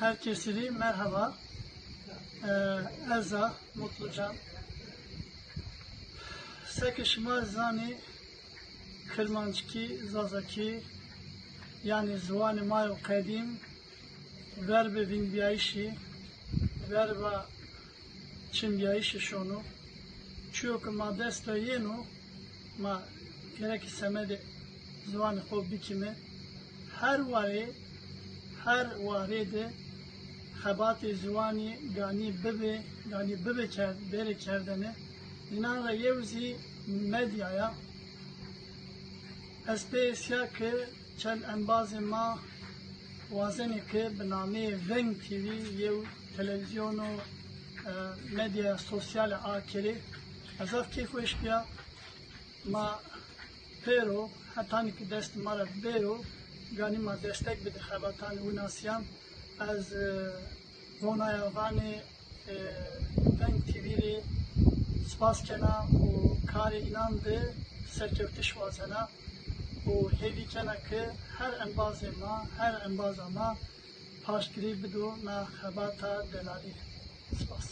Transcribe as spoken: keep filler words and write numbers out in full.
Herkesî rê merheba. Ee, ez a Mutlucan. Seke şima zanî, Kirmanckî, Zazakî, yanî ziwanê ma yo qedîm, verbi vînbîyayîşî, verba çinbîyayîşî şono. Çîyo ke ma dest ra yeno, ma gerek semedê ziwanê xo bikîme. Her warê, her warê de xebatê ziwanî ganî bibê, ganî bibê kerd-, bêrê kerdene. Înan ra yew zî medya ya. Ez pê hesîya ke çend embazê ma wazenê ke bi nameyê Veng T V yew televîzyono, e, medyaya sosyale akerê. Ez zaf keyfweş bîya. Ma pêro, hetanî ke dest ma ra bêro, ganî ma destek bide xebatanê winasîyan. Ez, e, vonaya vanê, e, Veng T V rê spas kena û karê înan de serkewtiş wazena û hêvî kena ke her embazê ma, her embaza ma paştgirî bido na xebata delalî. Spas.